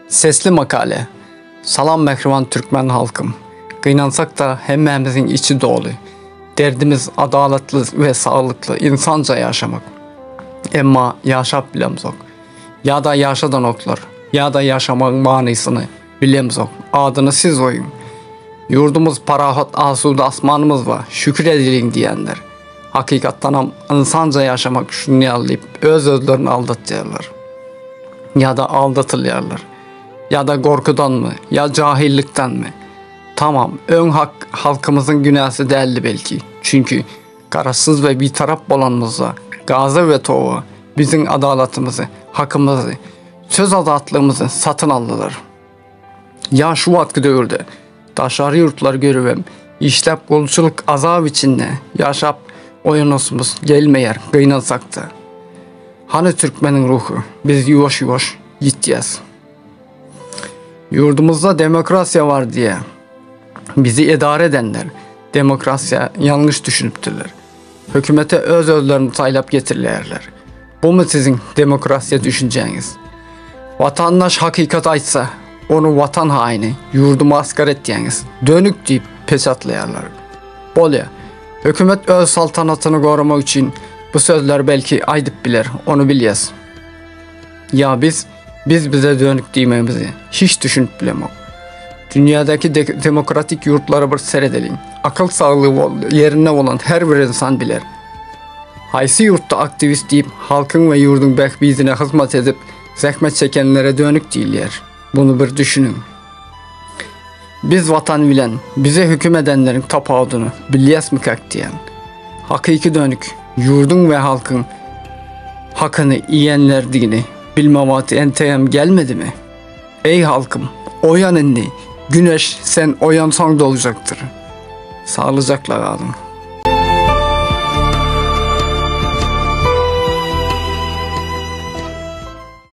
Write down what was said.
Sesli makale. Salam mähriban türkmen halkym. Gynansak-da hemmämiziň içi doly. Derdimiz adalatly we saglykly insanca ýaşamak. Emma ýaşap bilemzok. Ýa-da ýaşadanoklar. Ýa-da ýaşamagyň manysyny bilemzok. Adyny siz goýuň. Ýurdumyz parahat asuda asmanymyz bar. Şükür edeliň diýenler. Hakykatdanam ynsanca ýaşamak şuny ýaly diýip öz-özlerini aldatýarlar. Ýa-da aldatylýarlar. Ýa-da gorkudanmy, ýa jahyllikdenmi? Tamam, öň hak halkymyzyň günäsi däldi belki. Çünki garaşsyz we bitarap bolanymyzda gaza we towa biziň adalatymyzy, hakymyzy, söz azatlygymyzy satyn aldylar. Ýa şu wagtky döwürde daşary ýurtlary görübem işläp gulçulyk azap içinde ýaşap oýanasymyz gelmeýär gynansakda. Hany türkmeniň ruhy biz ýuwaş ýuwaş ýitýäs. Ýurdumyzda demokrasiýa bar diýe bizi edara edenler demokrasiýa ýalňyş düşünipdirler. Hökümete öz özlerini saýlap getirilýärler. Bumy siziň demokrasiýa düşünjäňiz? Watandaş hakykat aýtsa, ony watan haýyny, ýurdy masgara etýäňiz, dönük diýip peçatlaýarlar. Bolýa. Hökümet öz saltanatyny goramak üçin bu sözleri belki aýdyp biler, ony bilýäs. Ýa biz, biz bize dönük diýmegimizi hiç düşünip bilemok. Dünýädäki de demokratik ýurtlara bir seredeliň. Akyl saglygy ýerinde bolan her bir ynsan biler. Haýsy ýurtda aktiwist diýip halkyň we ýurduň bähbidine hyzmat edip zähmet çekenlere dönük diýilýär? Muny bir düşüniň. Biz watan bilen bize hüküm edenleriň tapawudyny bilýäsmikäk diýýän. Hakyky dönük ýurduň we halkyň hakyny iýenlerdigini bilme wagty entegem gelmedimi? Eý halkym, oýan indi, güneş sen oýansaň doljakdyr. Saglyjakla galyň.